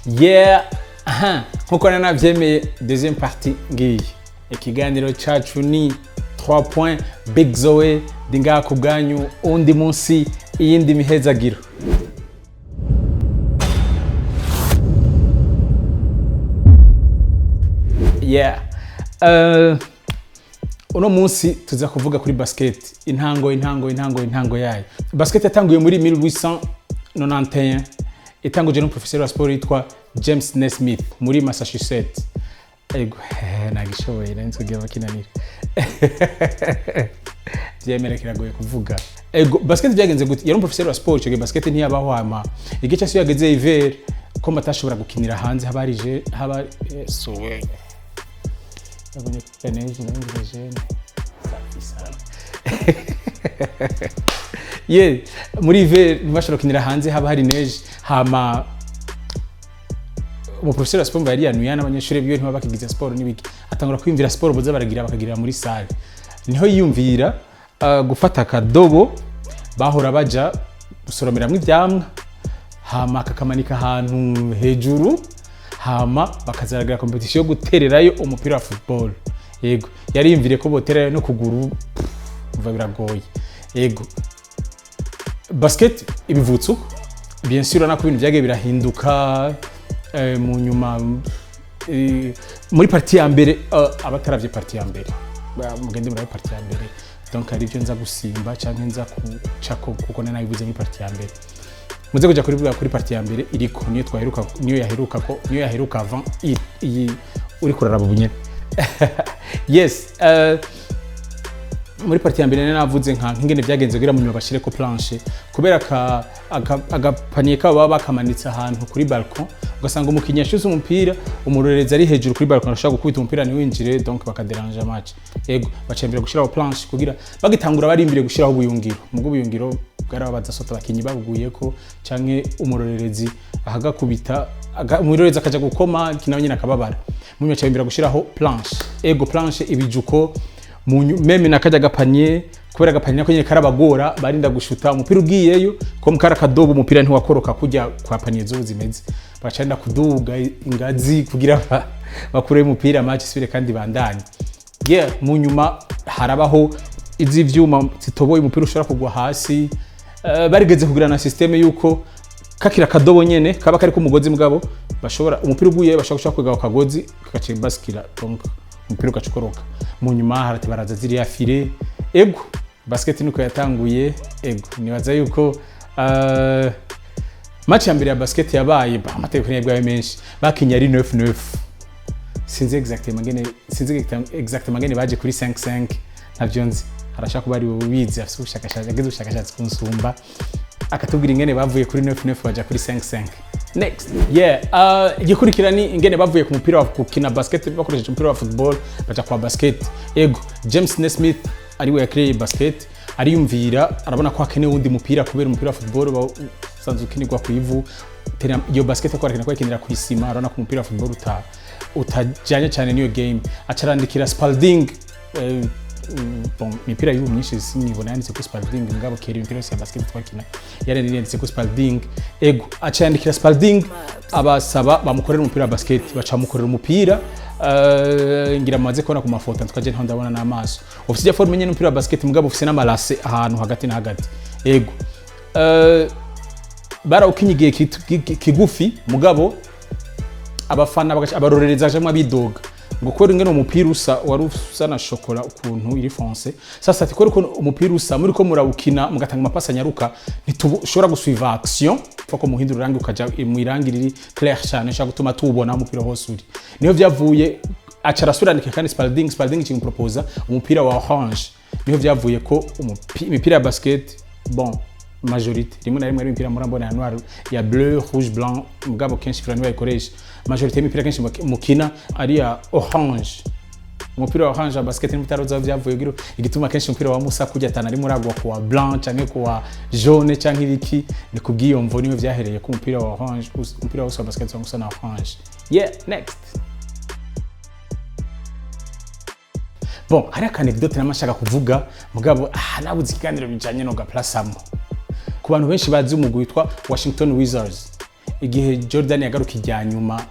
Yeah, aha, nkuko nari navyemeye, deuxième partie ngiyi. Ikiganiro cacu ni 3 points. Big Zoe ndi ngaha ku bwanyu, uwundi munsi, iyindi mihezagiro. Yeah. Uno munsi tuza kuvuga kuri basket, intango, intango, intango, intango yayo. Basket yatanguye muri 1891, itanguje n'umuprofeseri wa siporo yitwa James Naismith muri Massachusetts. Ego, nagishoboye, nari nzi bakinanira. Vyemere, kiragoye kuvuga. Ego, basket byagenze gute? Yari umuprofeseri wa siporo icyo gihe, basket ntiyabaho. Hama igihe cyose iyo yageze hiver, ko batashobora gukinira hanze, haba hari haba suwe babonye neige, nari jeune. Safi sana. Ye, muri hiver ntibashobora gukinira hanze, haba hari neige. Hama umuprofeseri wa siporo yari yanuye n'abanyeshuri biwe, ntibaba bakigize siporo n'ibiki, atangura kwiyumvira siporo boza baragira bakagirira muri salle. Niho yiyumvira gufata akadobo bahora baja gusoromeramwo ivyamwa, hama akakamanika ahantu hejuru, hama bakazaragira competition yo gutererayo umupira wa football. Yego, yariyumviriye ko botererayo no kuguru, umva biragoye. Yego, basket ibivutse uko. Bien sûr, urabona ko ibintu vyagiye birahinduka mu nyuma. Muri partie ya mbere, abataravye partie ya mbere, mugende murabe partie ya mbere. Donc hari ibyo nza gusimba canke nza kucako kuko nari nabivuze muri partie ya mbere. Muze kuja kuri partie ya mbere, iriko niyo twaheruka, niyo yaheruka, ko niyo yaheruka avant iyi uri kuraraba ubu nyene. Yes, muri partie ya mbere nari navuze nka nk'ingene vyagenze kugira mu nyuma bashireko planche, kubera agapanier kabo baba bakamanitse ahantu kuri balcon, ugasanga umukinyi yashize umupira, umurorerezi ari hejuru kuri balcon arashobora gukubita umupira ntiwinjire, donc bakaderanja match. Yego, bacembera gushiraho planche. Kugira bagitangura barimbire gushiraho ubuyungiro, mubwo ubuyungiro bwarababaza sota abakinyi babuguyeko canke umurorerezi ahagakubita, umurorerezi akaja gukoma nawe nyine akababara. Mu nyuma bacembera gushiraho planche. Ego, planche ibijuko même nakajya gapanier, kubera agapanier nako nyine karabagora, barinda gushuta umupira ugiyeyo ko mukara kadobo, umupira ntiwakoroka kujya kwa panier zubu zimeze, bacarinda kuduga ingazi kugira bakure umupira, match isubire kandi bandanye. Yeah, mu nyuma harabaho iz'ivyuma zitoboye, umupira ushobora kugwa hasi. Barigeze kugira na système yuko kakira kadobo nyene kaba kariko umugozi, mugabo bashobora umupira uguye bashobora gushaka kwega akagozi kagaca basikira, donc umupira ugaca ukoroka. Mu nyuma harate baraza ziriya filet. Ego, basket niko yatanguye. Ego, nibaza yuko match ya mbere ya basket yabaye, amategeko ntiyabwaye menshi, bakinye ari 9-9. Sinzi exactement ngene baje kuri 5-5, ntavyo nzi. Harashaka kuba ari ubizi, afise ubushakashatsi, yagize ubushakashatsi kunsumba, akatubwira ingene bavuye kuri 9-9 baja kuri 5-5. Next. Yeah, igikurikira ni ingene bavuye ku mupira wa gukina basket bakoresheje umupira wa football baja kwa basket. Ego, James Naismith ariwe yakreye basket, ariyumvira, arabona ko hakenewe uwundi mupira, kubera umupira wa football usanzwe ukinirwa ku ivu. Iyo basket ko barakina ko bakinira ku isima, arabona ko umupira wa football utajyanye cyane n'iyo game, acarandikira Spalding. Bon, imipira y'ubu myinshi sinibona yanditse ko Spalding, mugabo kera imipira yose ya basket twakina yari yanditse ko Spalding. Ego, aca yandikira Spalding abasaba bamukorera umupira wa basket, baca bamukorera umupira. Ngira mumaze kubona ku mafoto, tukaje ntaho ndabona n'amaso ufise ijya forme nyene umupira wa basket, mugabo ufise n'amalacets ahantu hagati na hagati. Ego, barawukinye igihe kigufi, mugabo abafana abarorerezi bajamwo abidoga ngo kubera ingene umupira usa, wari usa na chocolat ukuntu iri foncé. Sasa ati kubera ukuntu umupira usa, muri ko murawukina mugatanga amapasi anyaruka, ntitushobora gusuiva action, ko muhindura irangi ukaja mu irangi riri clair cyane, ushobora gutuma tuwubona umupira hose uri. Niho vyavuye, aca arasuranike kandi Spalding, Spalding ikimuproposa umupira wa orange. Niho vyavuye ko imipira ya basket, bon, majorité, rimwe na rimwe ari imipira murambona ya noir, ya bleu, rouge, blanc, mugabo kenshi fira nibayikoresha. Majorité y'imipira kenshi mukina ari ya orange. Umupira wa orange wa basket ni mutaroza vyavuye kugira igituma kenshi umupira wa Musa kujya atana ari muragwa ku wa blanc canke ku wa jaune canke ibiki, ni kubw'iyo mvo niyo vyahereye ku mupira wa orange. Umupira wose wa basket usa na orange. Yeah, next. Bon, hari aka anecdote namashaka kuvuga, mugabo nabuze ikiganiro bijanye no gaplasamo. Ku bantu benshi bazi umugwi witwa Washington Wizards, Igihe Jordan yagaruka ijya nyuma,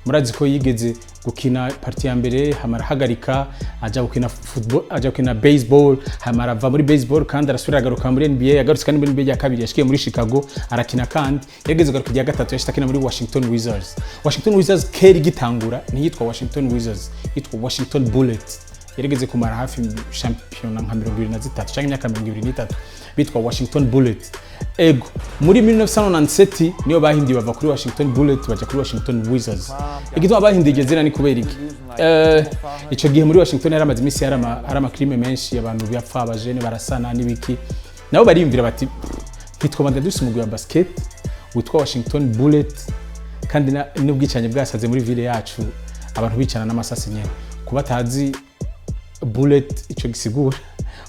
murazi ko yigeze gukina partie ya mbere, hamara ahagarika, aja gukina football, aja gukina baseball, hamara ava muri baseball kandi arasubira agaruka muri NBA. Yagarutse kandi muri NBA ya kabiri, yashikiye muri Chicago arakina, kandi yageze kugaruka irya gatatu, yashitse akina muri Washington Wizards. Washington Wizards kera igitangura ntiyitwa Washington Wizards, yitwa Washington Bullets. Yarigeze kumara hafi shampiyona nka 23 cyangwa imyaka 23 bitwa Washington Bullets. Ego, muri 1997 niyo bahinduye, bava kuri Washington Bullets baja kuri Washington Wizards. Igituma bahinduye iryo zina ni kubera iki? Ico gihe muri Washington yari amaze iminsi hari ama crimes menshi, abantu bapfa, abajene barasana n'ibiki. Nabo bariyumvira bati: "Ntitwobanda dufise umugwi wa basket witwa Washington Bullet kandi n'ubwicanyi bwasaze muri ville yacu, abantu bicana n'amasasi nyene." Kuba atazi bullet ico gisigura,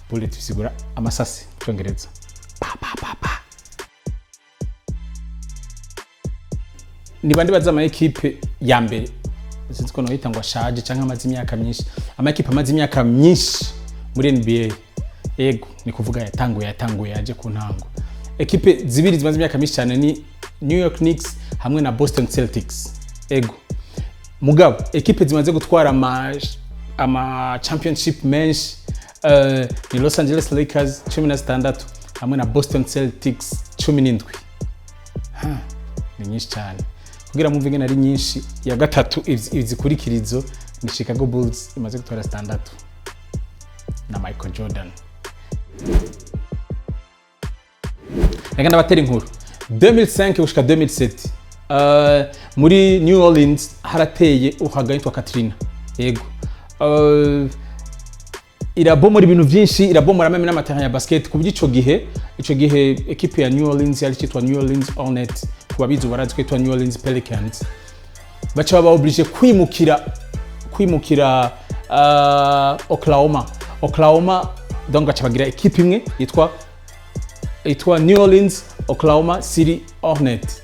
bullet bisigura amasasi mu Cyongereza, pa pa pa pa. Ni bande bazi ama équipe ya mbere, sinzi ko noyita ngo ashaje canke amaze imyaka myinshi, ama équipe amaze imyaka myinshi muri NBA? Ego, ni kuvuga yatanguye yaje ku ntango. Ekipe zibiri zimaze imyaka myinshi cyane ni New York Knicks hamwe na Boston Celtics. Ego, mugabo ekipe zimaze gutwara ama championship menshi ni Los Angeles Lakers 16 hamwe na Boston Celtics 17. Ha, ni nyinshi cyane. Kugira mwumve ingene ari nyinshi, ya gatatu izikurikirizo ni Chicago Bulls imaze gutwara zitandatu na Michael Jordan. Reka ndabatera inkuru. 2005 gushika 2007, muri New Orleans harateye ouragan yitwa Katrina. Yego, irabomora ibintu byinshi, irabomora même n'ama terrain ya basket, ku buryo ico gihe ekipe ya New Orleans yari cyitwa New Orleans Hornets, ku babizi barazi ko yitwa New Orleans Pelicans, baca baba obligé kwimukira Oklahoma. Oklahoma, donc baca bagira ekipe imwe yitwa New Orleans Oklahoma City Hornet.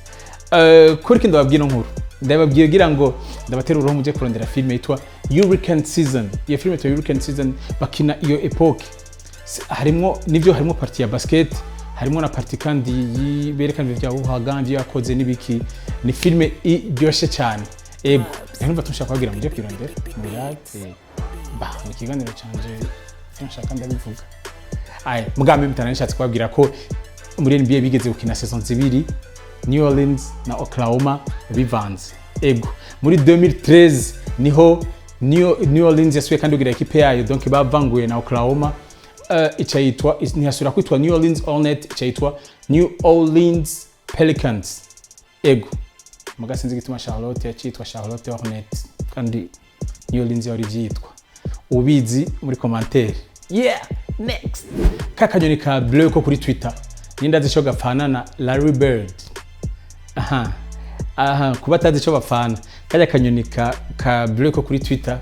Kuri kindi ndababwira inkuru, ndababwiye kugira ngo ndabatera uruhu mujye kurondera filime yitwa Hurricane Season. Iyo filime yitwa Hurricane Season, bakina iyo époque. Harimwo nivyo, harimo partie ya basket, harimo na partie kandi berekana ibintu bya ouragan, ibyo yakoze n'ibiki. Ni filime iryoshe cyane. Ego, rero numva tushaka kubabwira mujye kwirondera muyate ba mu kiganiro canje, ivyo nshaka ndabivuga. Aye, mugambi mutana nishatse kubabwira ko muri NBA bigeze gukina saison zibiri, New Orleans na Oklahoma bivanze. Ego, muri 2013 niho New Orleans yasubiye kandi kugira ekipe yayo, donc bavanguye na Oklahoma, ica yitwa, ntiyasubira kwitwa New Orleans Hornet, ica yitwa New Orleans Pelicans. Ego, muga sinzi igituma Charlotte yacitwa Charlotte Hornet kandi New Orleans yari ivyitwa. Ubizi muri commentaire. Yeah, next. Ka kanyoni ka bleu ko kuri Twitter, ninda azi ico gapfana na Larry Bird? Aha, kuba atazi ico bapfana, kajya kanyoni ka bleu ko kuri Twitter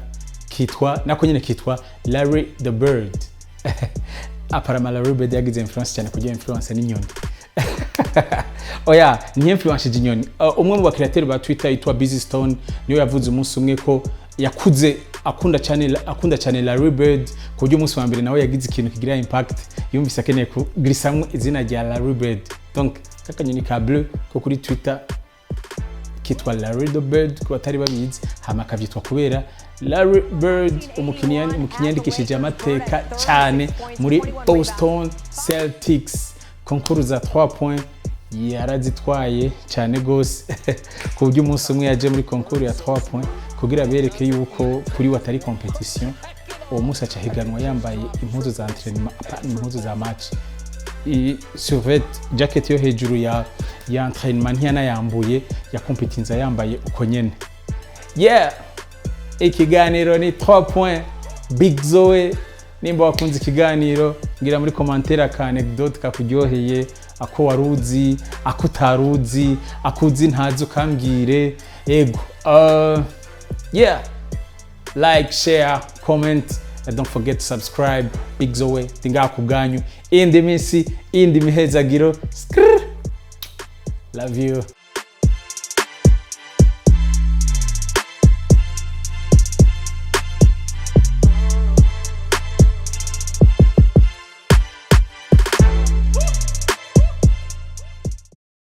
kitwa nako nyene kitwa Larry the Bird. Apparemment Larry Bird yagize influence cyane, kugira influence n'inyoni. Oya, ni influence inyoni. Umwe mu ba créateur ba Twitter yitwa Biz Stone niwe yavuze umunsi umwe ko yakuze akunda cyane Larry Bird, ku buryo umunsi wa mbere nawe yagize ikintu kigira impact, yumvise akeneye kugirisamwo izina rya Larry Bird. Donc kakanyoni ka bleu ko kuri Twitter kitwa Larry the Bird ku batari babizi, hama akavyitwa kubera Larry Bird, umukinyi yandikishije amateka cyane muri Boston Celtics. Concours za 3 points yarazitwaye cyane gose, ku buryo umunsi umwe yaje muri concours ya 3 points kugira bereke yuko kuri we atari compétition. Uwo munsi aca higanwa yambaye impuzu za entraînement, apana impuzu za match, i survêt, jacket yo hejuru ya entraînement ntiyanayambuye, yakompetinza yambaye uko nyene. Yeah, ikiganiro ni 3 points, Big Zoe. Nimba wakunze ikiganiro, ngira muri commentaire aka anecdote kakuryoheye, ako waruzi, ako utaruzi, akuzi ntazi, ukambwire. Ego, yeah, like, share, comment and don't forget to subscribe. Big Zoe ndi ngaha ku bwanyu. Indi minsi, indi mihezagiro. Skrrr. Love you.